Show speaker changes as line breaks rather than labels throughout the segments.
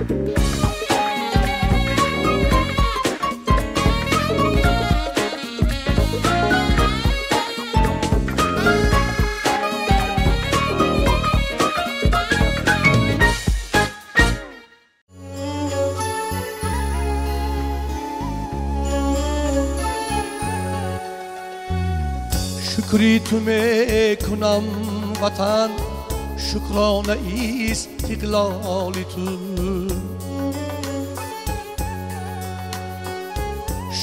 Шукри ту мекунам ватан, шукрона истиқлоли ту.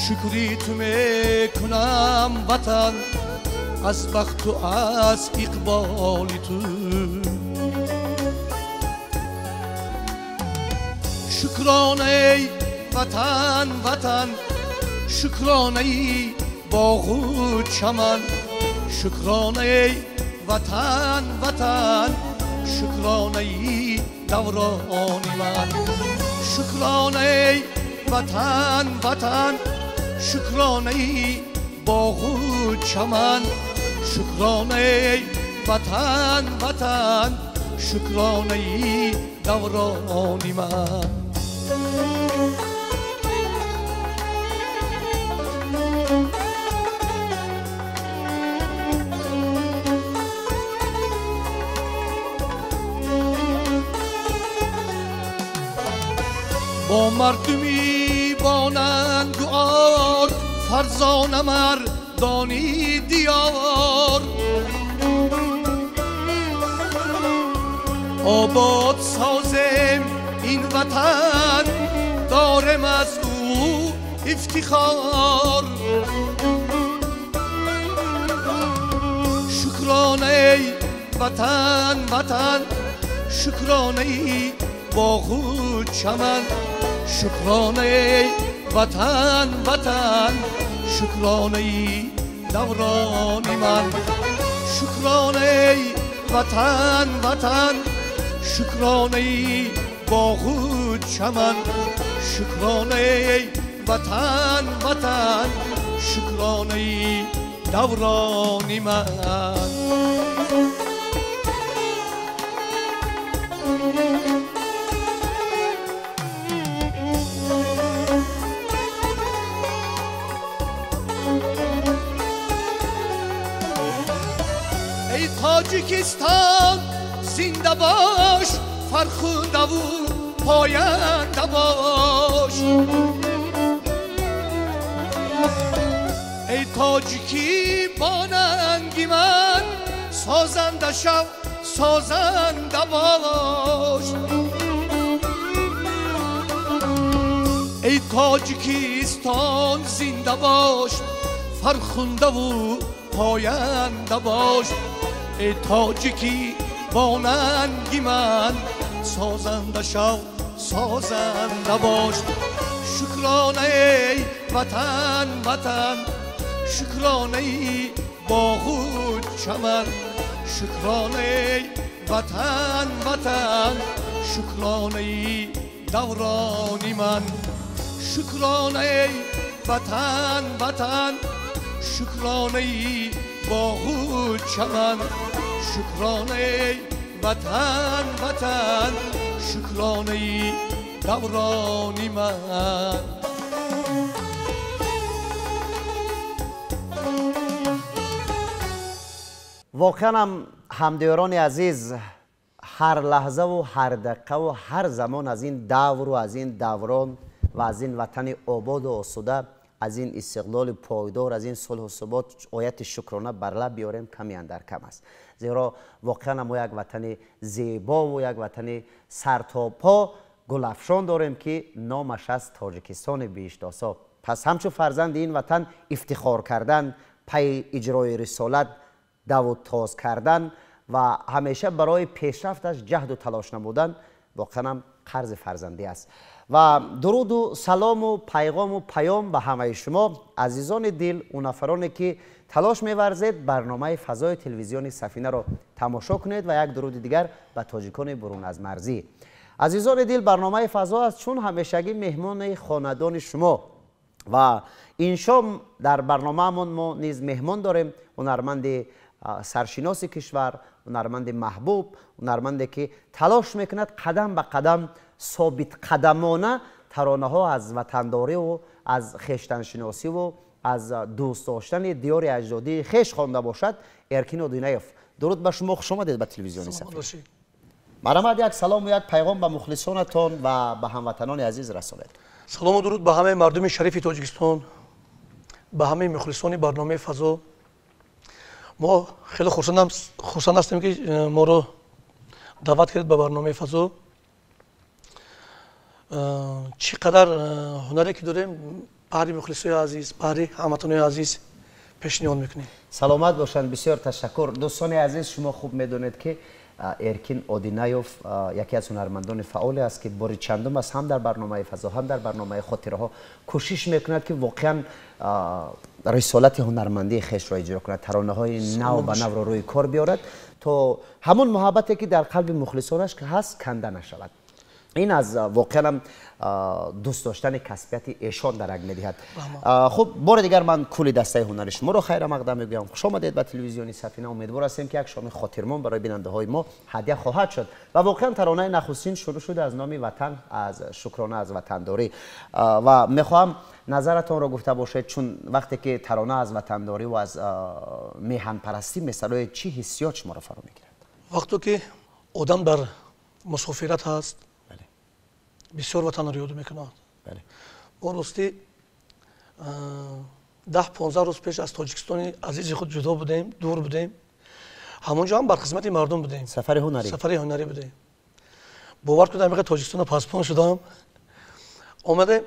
Шукри ту мекунам ватан, аз бахту аз иқболи ту. Шукронаи ватан, ватан, шукронаи боғу чаман. Шукронаи ватан, ватан, шукронаи даврони ман. Шукронаи ватан, ватан, шукронаи боғу чаман. Шукронаи ватан, ватан, шукронаи даврони ман. Бо мардуми бо нангу ор, фарзона мардони диёр. Обод созем ин ватан, дорем аз ӯ ифтихор. Шукронаи ватан, ватан, шукронаи боғу чаман. Шукронаи ватан, ватан, шукронаи даврони ман. Шукронаи ватан, ватан, шукронаи боғу чаман. Шукронаи ватан, ватан, шукронаи даврони ман. Тоҷикистон зинда бош, фархундаву поянда бош. Эй тоҷикӣ бо нанги ман, созанда шав, созанда бош. Эй Тоҷикистон зинда бош, фархундаву поянда бош. Эй тоҷикӣ бо нанги ман, созанда шав, созанда бош. Шукронаи ватан, ватан, шукронаи боғу чаман. Шукронаи ватан, ватан, шукронаи даврони ман. Шукронаи ватан, ватан, шукронаи боғу чаман. Шукронаи ватан, ватан, шукронаи даврони ман.
Воқеан ҳам, ҳамдиёрони азиз, ҳар лаҳзаву ҳар дақиқаву ҳар замон аз ин давру аз ин даврон ва аз ин ватани ободу осуда, аз ин истиқлоли пойдор, аз ин сулҳу субот ояти шукрона бар лаб биёрем ками андар кам аст. Зеро воқеан мо як ватани зебову як ватани сартопо гулафшон дорем, ки номаш аст Тоҷикистони биҳиштосо. Пас ҳамчун фарзанди ин ватан ифтихор кардан, пайи иҷрои рисолат даву тоз кардан ва ҳамеша барои пешрафташ ҷаҳду талош намудан воқеан ҳам қарзи фарзандӣ аст. Ва дуруду салому пайғому паём ба ҳамаи шумо азизони дил, он нафароне ки талош меварзед барномаи фазои телевизиони Сафинаро тамошо кунед, ва як дуруди дигар ба тоҷикони бурун аз марзӣ. Азизони дил, барномаи фазо аст чун ҳамешагӣ меҳмони хонадони шумо, ва ин шом дар барномаамон мо низ меҳмон дорем, ҳунарманди саршиноси кишвар, ҳунарманди маҳбуб, ҳунарманде ки талош мекунад қадам ба қадам Собитқадамона таронаҳо аз ватандорӣ аз хештаншиносиву аз дӯст доштани диёри аҷдодии хеш хонда бошад Эркин Одинаев. Дуруд ба шумо, хуш омадед ба телевизиони Сафина. Марҳамат, як салому як пайғом ба мухлисонатон ва ба ҳамватанони азиз расонед.
Салому дуруд ба ҳамаи мардуми шарифи Тоҷикистон, ба ҳамаи мухлисони барномаи Фазо. Мо хеле хурсанд ҳастем, ки моро даъват кардед ба барномаи Фазо. Чӣ қадар ҳунаре ки дорем, баҳри мухлисои азиз, баҳри ҳамватанои азиз пешниҳод мекунем.
Саломат бошанд, бисёр ташаккур. Дӯстони азиз, шумо хуб медонед, ки Эркин Одинаев яке аз ҳунармандони фаъоле аст, ки бори чандум аст ҳам дар барномаи Фазо, ҳам дар барномаи Хотираҳо кӯшиш мекунад, ки воқеан рисолати ҳунармандии хешро иҷро кунад, таронаҳои нав ба навро рӯи кор биёрад, то ҳамон муҳаббате, ки дар қалби мухлисонаш ҳаст, канда нашавад. Ин аз воқеан дӯст доштани касбияти эшон дарак медиҳад. Хуб, бори дигар ман кулли дастаи ҳунари шуморо хайрамақдам мегӯям. Хуш омадед ба телевизиони Сафина. Умедвор ҳастем, ки як шоми хотирмон барои бинандаҳои мо ҳадя хоҳад шуд. Ва воқеан таронаи нахустин шурӯъ шуда аз номи ватан, аз шукрона аз ватандорӣ. Ва мехоҳам назаратонро гуфта бошед, чун вақте ки тарона аз ватандорӣ ва аз меҳанпарастӣ месароед, чӣ ҳиссиёт шуморо фаро мегирад?
Вақто ки одам дар мусофират ҳаст, бисёр ватанро ёд мекунад. Мо ростӣ 10-15 рӯз пеш аз Тоҷикистони азизи худ ҷудо будем, дур будем. Ҳамонҷо ҳам бар хизмати мардум будем.
Сафари ҳунарӣ.
Сафари ҳунарӣ будем. Бовар кунед, ҳамин Тоҷикистонро пасбон шудам. Омадем,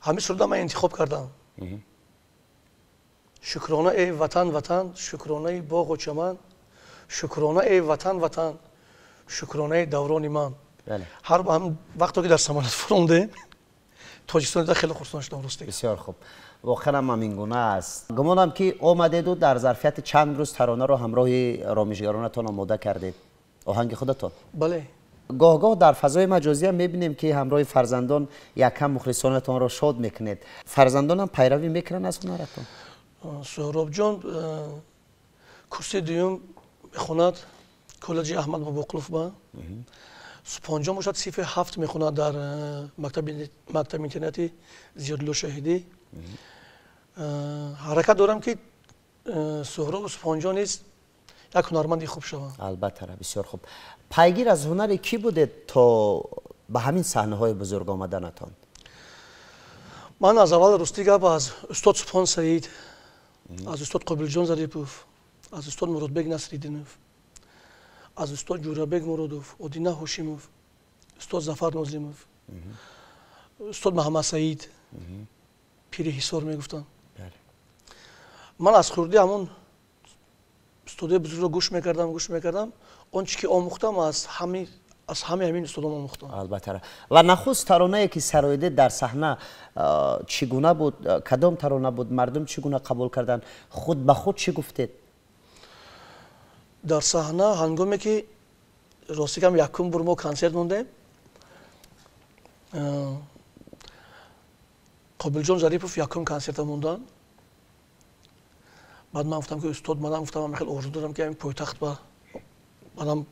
ҳамин суруда ман интихоб кардам. Шукрона эй ватан, ватан, шукронаи боғу чаман, шукрона эй ватан, ватан, шукронаи даврони ман. Ҳар вақто ки дар самолёт фуромдем, Тоҷикистон хеле хурсанд шудам, рости.
Бисёр хуб, воқеан ҳам ҳамин гуна аст. Гумонам, ки омадеду дар зарфияти чанд рӯз таронаро ҳамроҳи ромишгаронатон омода кардед, оҳанги худатон.
Бале.
Гоҳ-гоҳ дар фазои маҷозӣ ҳам мебинем, ки ҳамроҳи фарзандон якам мухлисонатонро шод мекунед. Фарзандонам пайравӣ мекунанд аз ҳунаратон?
Суҳробҷон курси дуюм мехонад коллеҷи Аҳмад Бобоқулов ба. Супонҷон бошад, синфи 7 мехонад дар мактаби интернати Зиёдулло Шаҳидӣ. Ҳаракат дорам, ки Суҳробу Супонҷон низ як ҳунарманди хуб шаванд.
Албатта, бисёр хуб. Пайгир аз ҳунари кӣ будед то ба ҳамин саҳнаҳои бузург омаданатон?
Ман аз аввал, ростӣ гап, аз устод Супон Саид, аз устод Қобилҷон Зарипов, аз устод Муродбек Насриддинов, аз устод Ҷӯрабек Муродов, Одина Ҳошимов, устод Зафар Нозимов, устод Маҳаммад Саид пири Ҳисор мегуфтанд. Ман аз хурдӣ ҳамон устодои бузургро гӯш мекардам, гӯш мекардам. Он чӣ ки омӯхтам, аз ҳамаи ҳамин устодон омӯхтам.
Албатта. Ва нахуст таронае, ки сароидед дар саҳна, чӣ гуна буд, кадом тарона буд, мардум чӣ гуна қабул карданд, худ ба худ чӣ гуфтед?
Дар саҳна ҳангоме ки, ростӣ гам, якум бор мо консерт мондем, Қобилҷон Зарипов якум консерта монданд. Баъд ман гуфтам, ки устод, манам гуфтам, ҳам хел орзу дорам, ки ҳамин пойтахт ба манам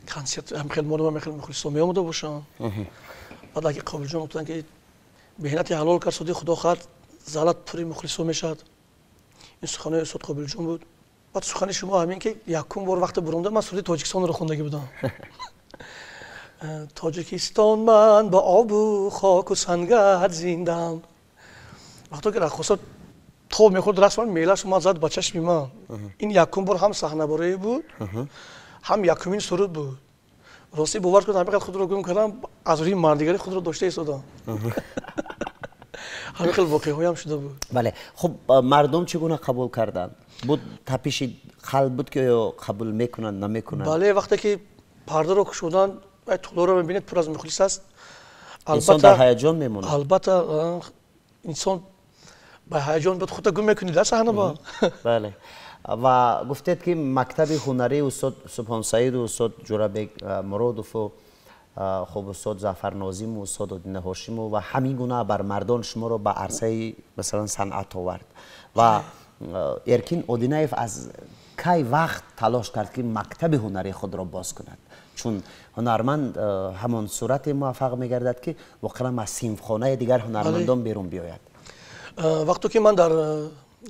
консерт ҳам хел монам, ҳам хел мухлисо меомада бошам. Баъд аки Қобилҷон гуфтанд, ки меҳнати ҳалол кард, суди худо хоҳад, залат пури мухлисо мешавад. Ин суханои устод Қобилҷон буд. Баъд сухани шумо ҳамин, ки якум бор вақте буромда, ман суруди Тоҷикистонро хондагӣ будам. Тоҷикистон, ман ба обу хоку сангат зиндам. Вақто ки раққосо тоб мехӯрд, рақс, мелаш омад, зад ба чашми ман. Ин якум бор ҳам саҳнаборӣ буд, ҳам якумин суруд буд. Ростӣ, бовар кунед, ҳамин худро гум кардам, аз рӯи мардигарӣ худро дошта истодам. Ҳамин хел воқеаҳоям шуда буд.
Бале, хуб, мардум чӣ гуна қабул карданд? Буд тапиши қалб буд, ки оё қабул мекунанд, намекунанд?
Бале, вақте ки пардаро кушоданд, толорро мебинед, пур аз мухлис аст.
Инсон дар ҳаяҷон мемонад.
Албатта, инсон ба ҳаяҷон буд, худро гум мекунӣ дар саҳна ба.
Бале, ва гуфтед, ки мактаби ҳунарии устод Субҳонсаиду устод Ҷӯрабек Муродову, хуб, устод Зафар Нозиму устод Одина Ҳошимов ва ҳамин гуна бармардон шуморо ба арсаи, масалан, санъат овард. Ва Эркин Одинаев аз кай вақт талош кард, ки мактаби ҳунарии худро боз кунад? Чун ҳунарманд ҳамон сурате муваффақ мегардад, ки воқеан аз синфхонаи дигар ҳунармандон берун биёяд.
Вақте ки ман дар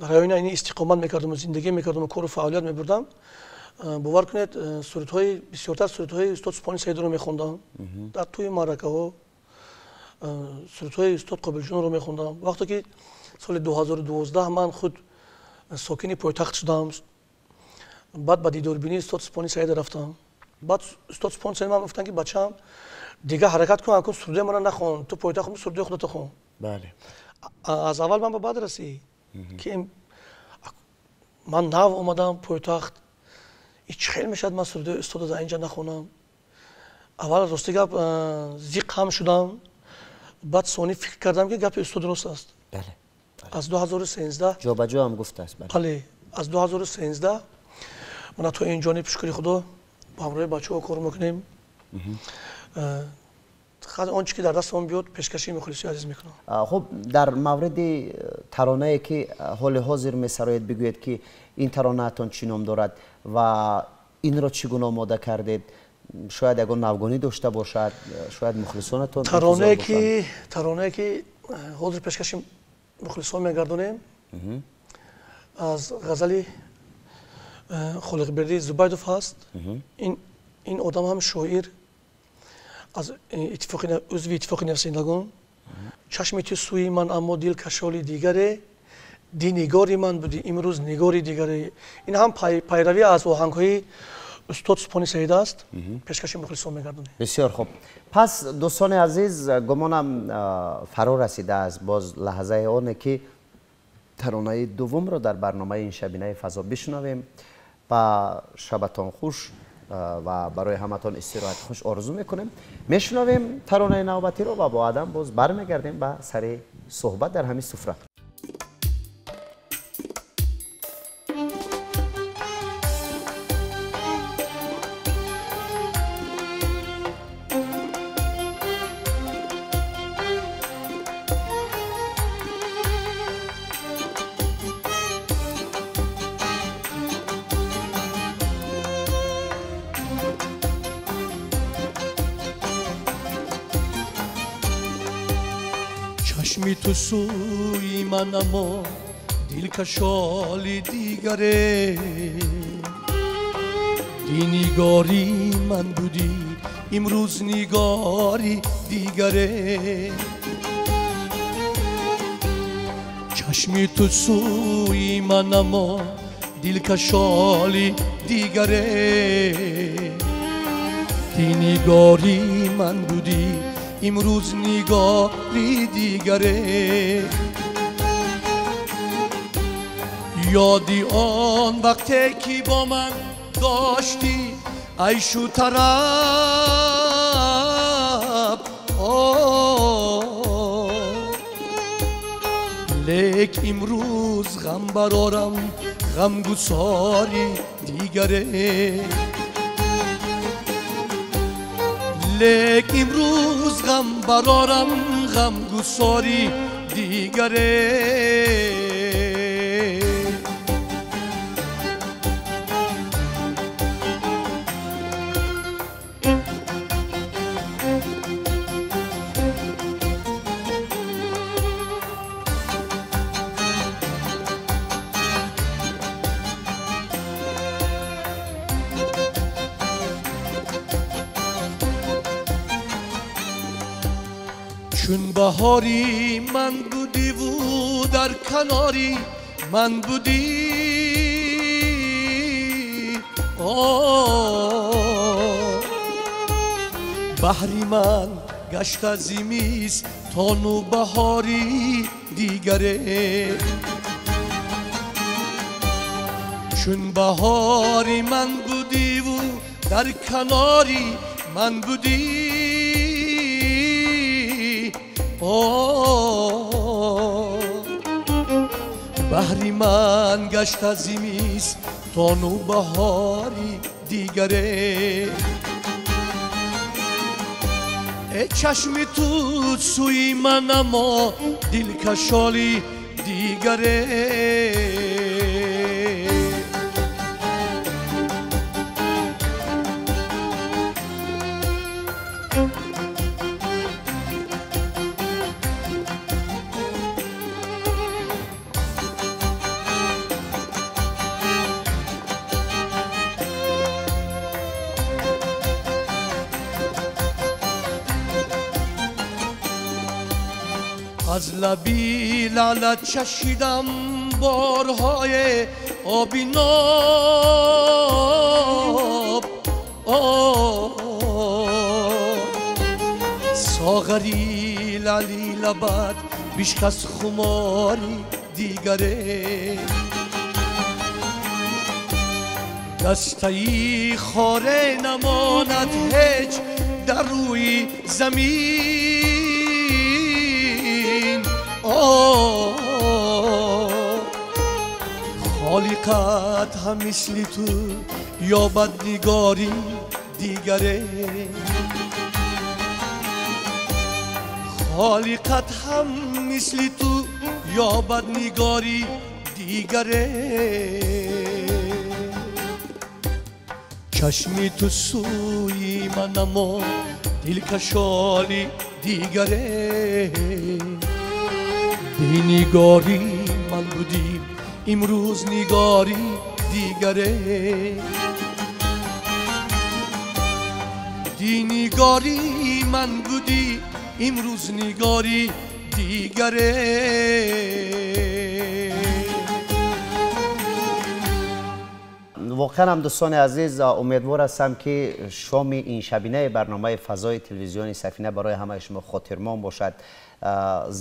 райони Айнӣ истиқомат мекардам, зиндагӣ мекардам, кору фаъолият мебурдам, бовар кунед, сурудҳои бисёртар сурудҳои устод Субҳони Саидро мехондам. Дар тӯи маъракаҳо сурудҳои устод Қобилҷонро мехондам. Вақте ки соли 2012 ман худ сокини пойтахт шудам, баъд ба дидорбинии устод Субҳони Саид рафтам. Баъд устод Субҳони Саид ман гуфтанд, ки бачаам, дигар ҳаракат кун, акун суруди маро нахон, ту пойтахт суруди худато хон. Аз аввал ман ба баъд расид, ки ман нав омадам пойтахт, чӣ хел мешавад ман суруди устодро дар инҷа нахонам. Аввал рости гап зиқ ҳам шудам, баъд сони фикр кардам, ки гапи устод рост аст. Аз 2013
ҷобаҷо ҳам гуфтааст.
Бале, аз 2013 мана то ин ҷониб, шукри Худо, бо ҳамроҳи бачаҳо кор мекунем. Он чӣ ки дар дастам биёд, пешкаши мухлисои азиз мекунам.
Хуб, дар мавриди таронае ки ҳоли ҳозир месароед, бигӯед, ки ин таронаатон чӣ ном дорад ва инро чӣ гуна омода кардед? Шояд ягон навгонӣ дошта бошад, шояд мухлисонатон.
Таронае ки ҳозир пешкаши мухлисон мегардонем, аз ғазали Холиқбердӣ Зубайдов ҳаст. Ин одам ҳам шоир, аз узви иттифоқи нависандагон. Чашми ту сӯи ман, аммо дил кашоли дигаре, ди нигори ман буди, имрӯз нигори дигаре. Ин ҳам пайравӣ аз оҳангҳои устод Субҳони Саид аст, пешкаши мухлисон мегардонем.
Бисёр хуб. Пас дӯстони азиз, гумонам фаро расидааст боз лаҳзаи оне, ки таронаи дуввумро дар барномаи ин шабинаи фазо бишунавем. Ба шабатон хуш ва барои ҳаматон истироҳати хуш орзу мекунем. Мешунавем таронаи навбатиро ва бо Адам боз бармегардем ба сари суҳбат дар ҳамин суфра.
Чашми ту сӯи ман, аммо дилкашоли дигаре, ди нигори ман будӣ, имрӯз нигори дигаре. Чашми ту сӯи ман, аммо дилкашоли дигаре, ди нигори ман будӣ, имрӯз нигори дигаре. Ёди он вақте ки бо ман доштӣ айшу тараб, лек имрӯз ғам барорам, ғамгусори дигаре. Лек имрӯз ғам барорам, ғамгусори дигаре. Чун баҳори ман будиву дар канори ман будӣ, баҳри ман гашта зимистону баҳори дигаре. Чун баҳори ман будиву дар канори ман будӣ, баҳри ман гашта зимистону баҳори дигаре. Э чашми ту сӯи ман, аммо дилкашоли дигаре. Аз лаби лаълат чашидам борҳои оби ноб. Соғари лали лабат бишкаст хумори дигаре. Дастаи хоре намонад ҳеҷ дар рӯи замин. Холиқат ҳам мисли ту ёбад нигори дигаре. Холиқат ҳам мисли ту ёбад нигори дигаре. Чашми ту сӯи манамо дилкашоли дигаре. Бинигори ман будӣ имрӯз нигори дигаре. Динигори ман будӣ имрӯз нигори дигаре.
Воқеан ҳам дӯстони азиз, умедвор ҳастам ки шоми ин шабинаи барномаи фазои телевизиони Сафина барои ҳамаи шумо хотирмон бошад,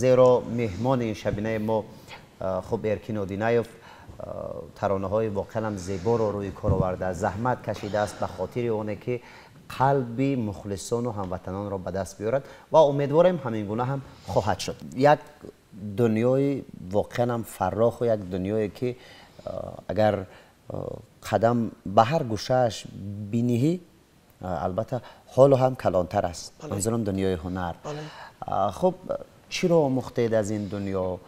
зеро меҳмони ин шабинаи мо хуб Эркин Одинаев таронаҳои воқеан ҳам зеборо рӯи кор овардааст, заҳмат кашидааст ба хотири оне ки қалби мухлисону ҳамватанонро ба даст биёрад ва умедворем ҳамин гуна ҳам хоҳад шуд. Як дунёи воқеан ҳам фарроху як дунёе ки агар қадам ба ҳар гӯшааш биниҳӣ, албатта ҳоло ҳам калонтар аст. Манзурам дунёи ҳунар. Хуб, чиро омӯхтед аз ин дунё?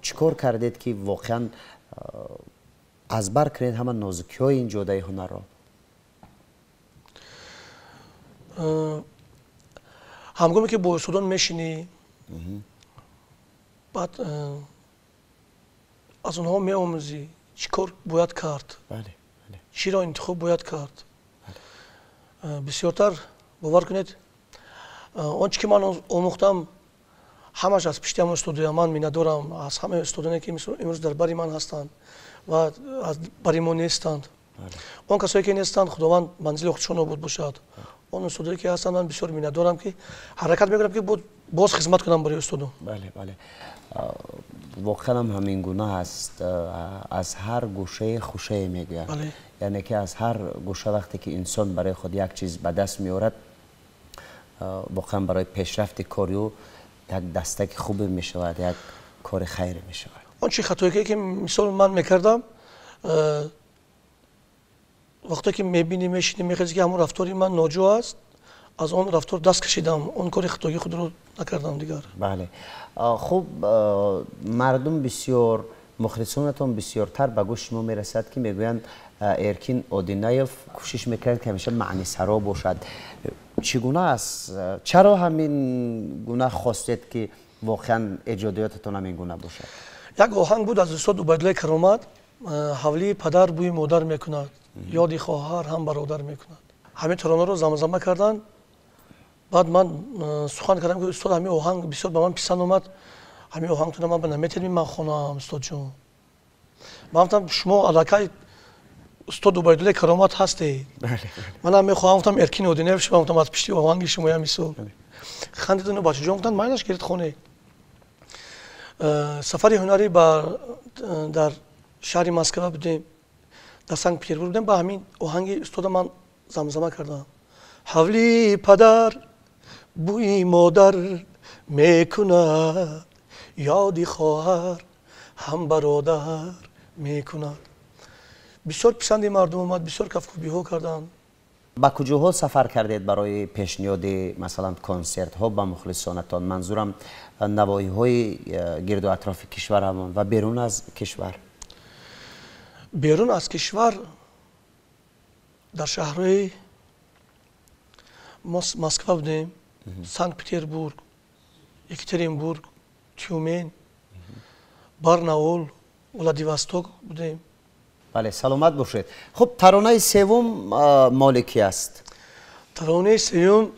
Чӣ кор кардед ки воқеан аз бар кунед ҳама нозукиҳои ин ҷодаи ҳунарро?
Ҳамгоме ки бо устодон мешинӣ, баъд аз онҳо меомӯзӣ чӣ кор бояд кард, чиро интихоб бояд кард. Бисёртар бовар кунед, он чӣ ки ман омӯхтам ҳамаш аз пишти ҳамон устодоям. Ман миннатдорам аз ҳамаи устодоне ки имрӯз дар бари ман ҳастанд ва аз бари мо нестанд. Он касое ки нестанд, Худованд манзили худшон обод бошад. Он устодое ки ҳастанд, ман бисёр миннатдорам ки ҳаракат мекунам ки боз хизмат кунам барои устодон.
Бале, бале, воқеан ҳам ҳамин гуна аст. Аз ҳар гӯшаи хушае мегӯянд, яъне ки аз ҳар гӯша вақте ки инсон барои худ як чиз ба даст меорад, воқеан барои пешрафти кори ӯ як дастаки хубе мешавад, як кори хайре мешавад.
Он чи хатое ки мисол ман мекардам, вақте ки мебинӣ, мешинӣ, мехезӣ ки ҳамон рафтори ман ноҷо аст, аз он рафтор даст кашидам, он кори хатогии худро накардам дигар.
Бале. Хуб, мардум бисёр, мухлисонатон бисёртар ба гӯши шумо мерасад ки мегӯянд Эркин Одинаев кӯшиш мекард ки ҳамеша маънисаро бошад. Чӣ гуна аст? Чаро ҳамин гуна хостед ки воқеан эҷодиётатон ҳамин гуна бошад?
Як оҳанг буд аз устод Убайдуллои Каромат, ҳавлии падар бӯи модар мекунад, ёди хоҳар ҳам бародар мекунад. Ҳамин таронаро замзама карданд. Баъд ман сухан кардам ки устод, ҳамин оҳанг бисёр ба ман писанд омад, ҳамин оҳангтона ман наметавонем ман хонам, устодҷон. Ман гуфтам шумо аллакай устод Убайдуллои Каромат ҳастед, манам мехоҳам, гуфтам Эркин Одинаев шавам, гуфтам аз пишти оҳанги шумоям. Мисол хандидану бачаҷон гуфтанд майлаш гиред хонед. Сафари ҳунарӣ дар шаҳри Москва будем, дар Санкт Петербург будем, ба ҳамин оҳанги устода ман замзама кардам. Ҳавлии падар бӯи модар мекунад, ёди хоҳар ҳам бародар мекунад. Бисёр писанди мардум омад, бисёр кафкӯбиҳо карданд.
Ба куҷоҳо сафар кардед барои пешниҳоди масалан консертҳо ба мухлисонатон? Манзурам навоҳиҳои гирду атрофи кишварамон ва берун аз кишвар.
Берун аз кишвар дар шаҳрҳои Москва будем, Санкт Петербург, Екатеринбург, Тюмен, Барнаул, Владивосток будем.
Бале, саломат бошед. Хуб, таронаи севум моли ки аст?
Таронаи севум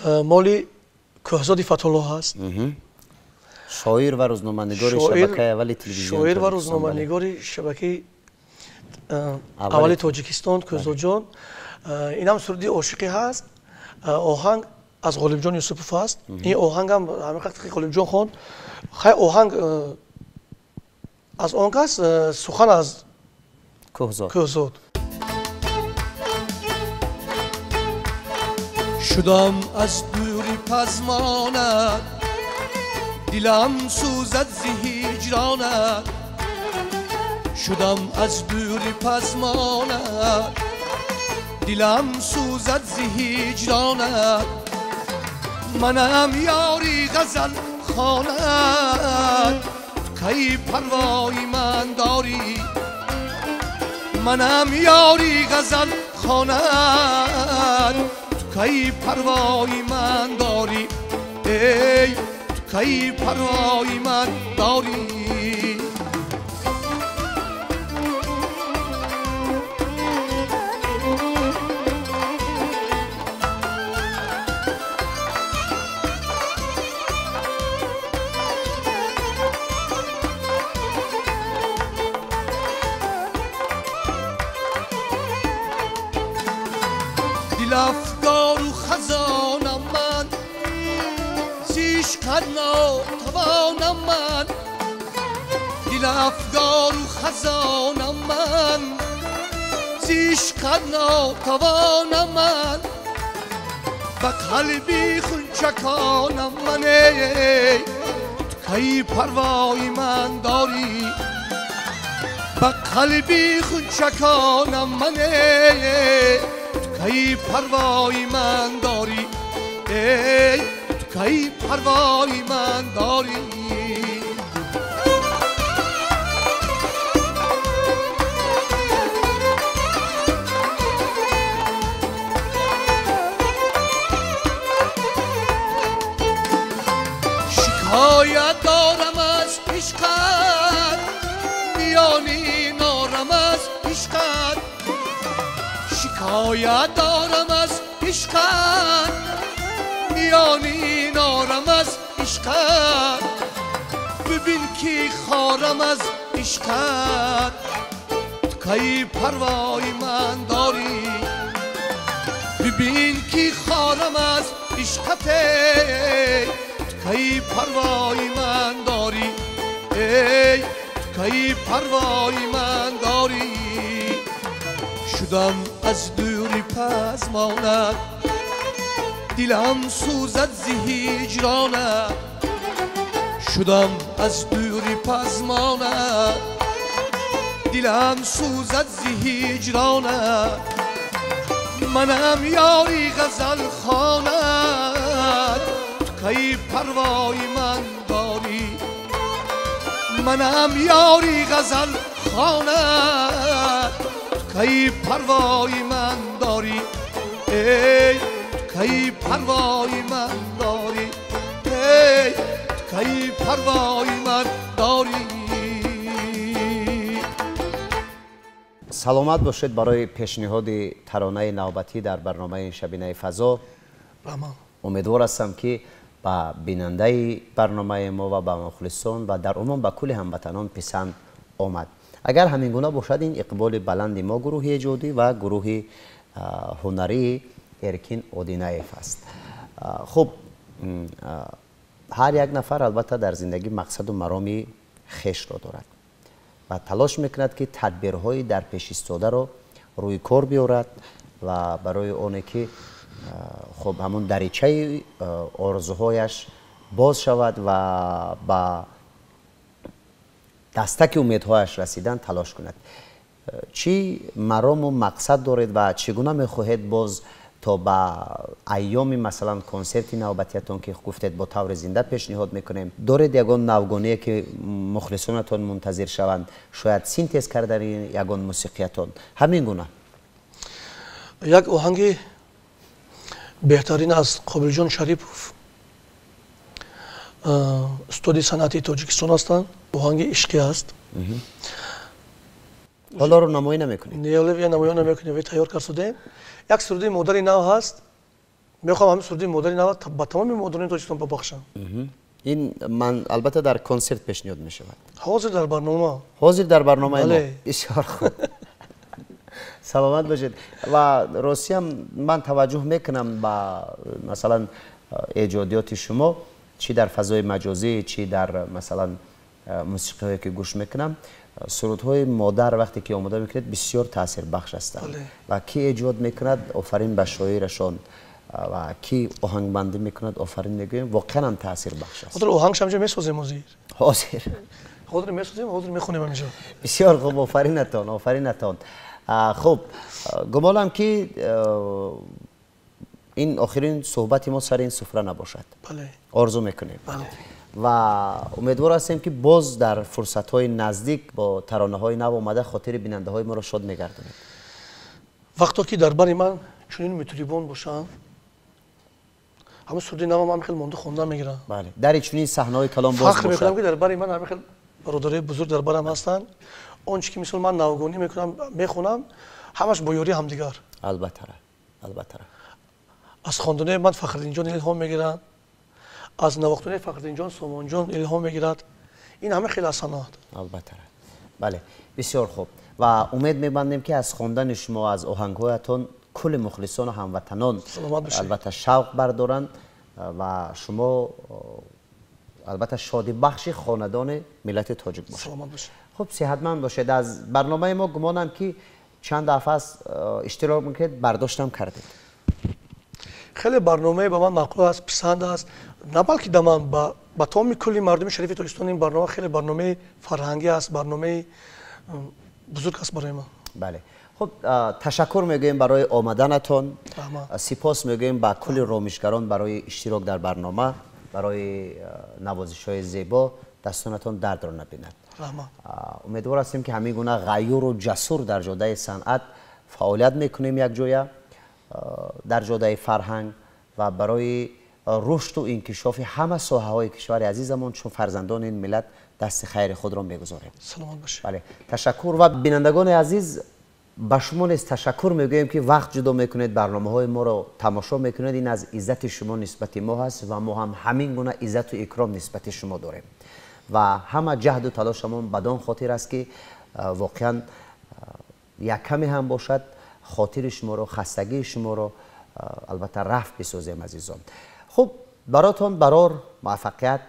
моли Кӯҳзоди Фатҳуллоҳ ҳаст.
Шоир ва рӯзноманигори шабакаи аввали телевизиони
шоир ва рӯзноманигори шабакаи аввали Тоҷикистон Кӯҳзодҷон. Инам суруди ошиқӣ ҳаст. Оҳанг аз Ғолибҷон Юсупов ҳаст. Ин оҳангам ҳамин вақте ки Ғолибҷон хонд, хай оҳанг аз он кас, сухан аз Кӯҳзод. Шудам аз дури пазмонат, дилам сӯзад зи ҳиҷронат. Шудам аз дури пазмонат, дилам сӯзад зи ҳиҷронат. Манам ёри ғазал хонат, кай парвои ман дорӣ? Манам ёри ғазал хонат, кай парвои ман дорӣ? Эй, ту кай парвои ман дорӣ? Дилафгору хазонам ман, зишқат нотавонам ман. Дилафгору хазонам ман, зишқат нотавонам ман. Ба қалби хунчаконам ман, эй, ту кай парвои ман дорӣ? Ба қалби хунчаконам ман, эй, кай парвои ман дорӣ? Эй, ту кай парвои ман дорӣ? Шикоят дорам аз ишқат, миёни норам аз ишқат. Шикоят дорам аз ишқат, миёни норам аз ишқат. Бибин ки хорам аз ишқат, ту кай парвои ман дорӣ? Бибин ки хорам аз ишқат, ту кай парвои ман дорӣ? Эй, ту кай парвои ман дорӣ? Шудам аз дури пазмонат, дилам сӯзад зи ҳиҷронат. Шудам аз дури пазмонат, дилам сӯзад зи ҳиҷронат. Манам ёри ғазал хонат, ту кай парвои ман дорӣ? Манам ёри ғазал хонат, кай парвои ман дорӣ? Эй, ту кай парвои ман дорӣ? Эй, ту кай парвои ман дорӣ?
Саломат бошед барои пешниҳоди таронаи навбатӣ дар барномаи Шабинаи фазо. Умедвор ҳастам ки ба бинандаи барномаи мо ва ба мухлисон ва дар умум ба кулли ҳамватанон писанд омад. Агар ҳамин гуна бошад, ин иқболи баланди мо гурӯҳи эҷодӣ ва гурӯҳи ҳунарии Эркин Одинаев аст. Хуб, ҳар як нафар албатта дар зиндагӣ мақсаду мароми хешро дорад ва талош мекунад, ки тадбирҳои дар пеш истодаро рӯи кор биёрад ва барои оне ки хуб ҳамон даричаи орзуҳояш боз шавад ва ба дастаки умедҳояш расидан талош кунад. Чӣ марому мақсад доред ва чӣ гуна мехоҳед боз то ба айёми масалан консерти навбатиятон, ки гуфтед бо таври зинда пешниҳод мекунем, доред ягон навгоние ки мухлисонатон мунтазир шаванд, шояд синтез кардани ягон мусиқиятон, ҳамин гуна?
Як оҳанги беҳтарин аз Қобилҷон Шарипов, устоди санъати Тоҷикистон ҳастанд. Оҳанги ишқӣ аст.
Ҳолоро намоӣ намекунед?
Не, намоё намекунем, тайёр кард шудем. Як суруди модари нав ҳаст, Мехоҳам ҳамин суруди модари нав ба тамоми модарони Тоҷикистон бибахшам.
Ин ман албатта дар консерт пешниҳод мешавад.
Ҳозир дар барнома.
Ҳозир дар барномаи мо. Бисёр хуб. Саломат бошед. Ва ростиам ман таваҷҷӯҳ мекунам ба масалан эҷодиёти шумо, чӣ дар фазои маҷозӣ, чӣ дар масалан мусиқиҳое ки гӯш мекунам, сурудҳои модар вақте ки омода мекунед бисёр таъсирбахш ҳастанд. Ва ки эҷод мекунад, офарин ба шоирашон, ва ки оҳангбандӣ мекунад, офарин мегӯем, воқеан ҳам таъсирбахш аст.
Ҳозир оҳангш ҳамҷо месозем ҳозир.
Ҳозир.
Ҳозир месозем, ҳозир мехонем ҳамҷо.
Бисёр хуб, офаринатон, офаринатон. Хуб, гумонам ки ин охирин суҳбати мо сари ин суфра набошад. Орзу мекунем. Ва умедвор ҳастем ки боз дар фурсатҳои наздик бо таронаҳои нав омада хотири бинандаҳои моро шод мегардонед.
Вақто ки дар бари ман чунин мутрибон бошанд, ҳамин суруди навам ҳам хел монда хонда мегирам.
Бале, дар чунин саҳнаҳои калон боз бошад.
Фахр мекунам ки дар бари ман ҳамин хел бародарои бузург дар барам ҳастанд. Он чи ки мисол ман навгонӣ мекунам, мехонам, ҳамаш бо ёрии ҳамдигар.
Албатта, албатта.
Аз хондани ман Фахриддинҷон илҳом мегиранд, аз навохтани Фахриддинҷон Сомонҷон илҳом мегирад. Ин ҳама хеле аз саноат.
Албатта. Бале, бисёр хуб. Ва умед мебандем ки аз хондани шумо, аз оҳангҳоятон кулли мухлисону ҳамватанон албатта шавқ бардоранд ва шумо албатта шодибахши хонадони миллати тоҷик бошед.
Саломат бошед.
Хуб, сиҳатманд бошед. Аз барномаи мо гумонам ки чанд дафъа аст иштирок мекунед, бардоштам кардед.
Хеле барномае ба ман маъқул аст, писанд аст. На балки да ман, ба тамоми кулли мардуми шарифи Тоҷикистон ин барнома хеле барномаи фарҳангӣ аст, барномаи бузург аст барои ман.
Бале. Хуб, ташаккур мегӯем барои омаданатон. Сипос мегӯем ба кулли ромишгарон барои иштирок дар барнома, барои навозишҳои зебо. Дастонатон дардро набинад. Умедвор ҳастем ки ҳамин гуна ғайюру ҷасур дар ҷодаи санъат фаъолият мекунем якҷоя, дар ҷодаи фарҳанг ва барои рушду инкишофи ҳама соҳаҳои кишвари азизамон чун фарзандони ин миллат дасти хайри худро мегузорем.
Саломат бошед.
Бале, ташаккур. Ва бинандагони азиз, ба шумо низ ташаккур мегӯем ки вақт ҷудо мекунед, барномаҳои моро тамошо мекунед. Ин аз иззати шумо нисбати мо ҳаст ва мо ҳам ҳамин гуна иззату икром нисбати шумо дорем. Ва ҳама ҷаҳду талошамон бадон хотир аст ки воқеан як каме ҳам бошад хотири шуморо, хастагии шуморо албатта рафт бисозем, азизон. Хуб, баротон барор, муваффақият,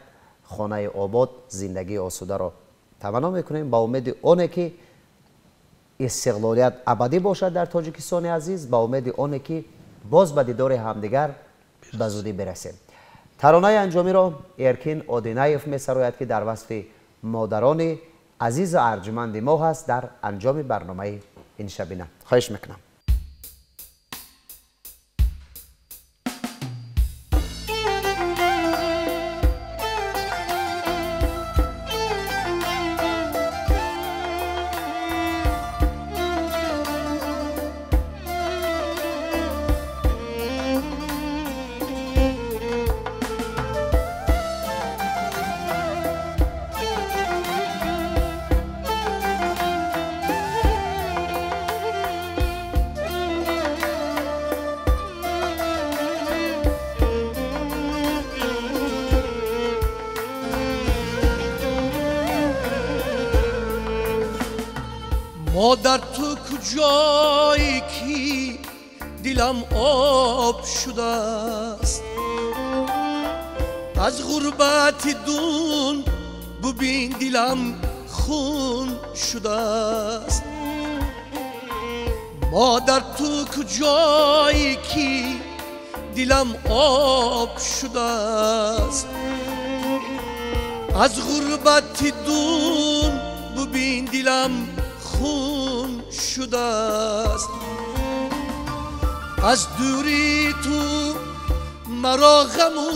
хонаи обод, зиндагии осударо таманно мекунем ба умеди оне ки истиқлолият абадӣ бошад дар Тоҷикистони азиз, ба умеди оне ки боз ба дидори ҳамдигар ба зудӣ бирасем. Таронаи анҷомиро Эркин Одинаев месарояд ки дар васфи модарони азизу арҷуманди мо ҳаст дар анҷоми барномаи ин шабина. Хоҳиш мекунам.
Модар ту куҷое ки дилам об шудааст, аз ғурбати дун бубин дилам хун шудааст. Модар ту куҷое ки дилам об шудааст, аз ғурбати дун бубин дилам хун шудааст. Аз дури ту маро ғаму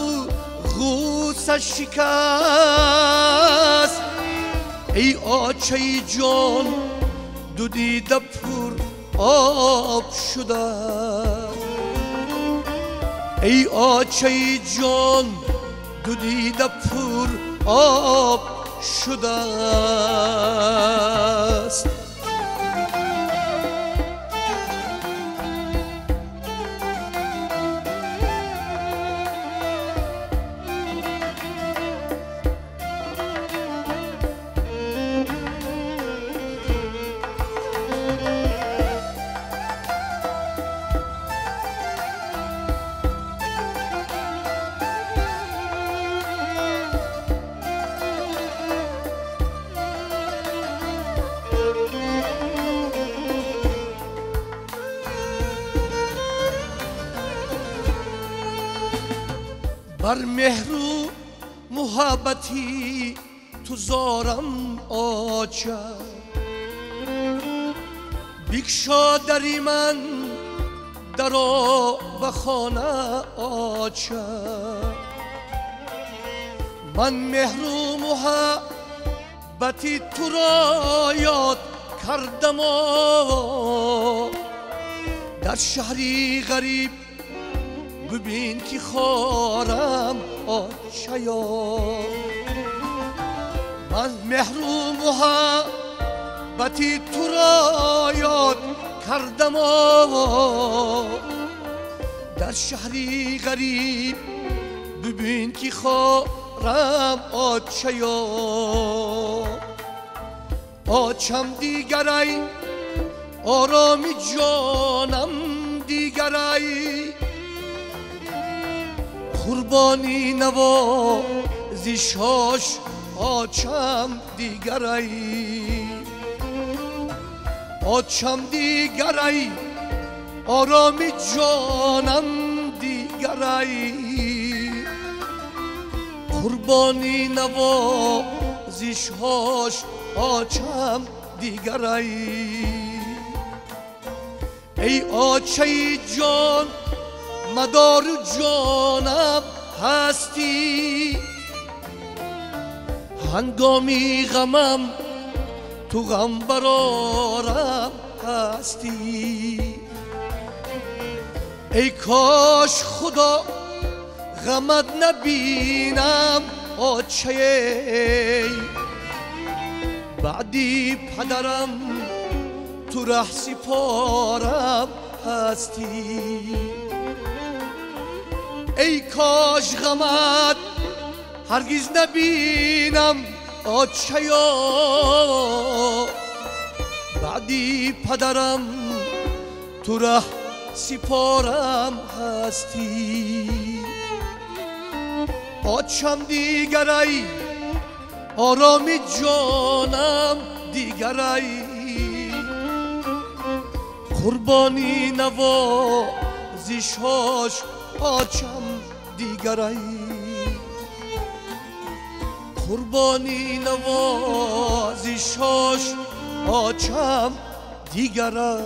ғусса шикаст, эй очаи ҷон ду дида пур об шудааст, эй очаи ҷон ду дида пур об шудааст. Бар меҳру муҳаббати ту зорам оча. Бикшо дари ман даро ба хона оча. Ман меҳру муҳаббати туро ёд кардам, дар шаҳри ғариб бибин ки хорам очаё. Ман меҳру муҳаббати туро ёд кардам, дар шаҳри ғариб бибин ки хорам очаё. Очам дигарай, ороми ҷонам дигарай, қурбони навозишош очам дигарай. Очам дигарай, ороми ҷонам дигарай, қурбони навозишҳош очам дигарай. Эй очаи ҷон, мадору ҷонам ҳастӣ, ҳангоми ғамам ту ғам барорам ҳастӣ. Эй кош худо ғамат набинам очае, баъди падарам ту раҳ сипорам ҳастӣ. Эй кош ғамат ҳаргиз набинам очаё, баъди падарам ту раҳ сипорам ҳастӣ. Очам дигарай, ороми ҷонам дигарай, қурбони навозишҳош очам дигарай. Қурбони навозишҳош очам дигарай.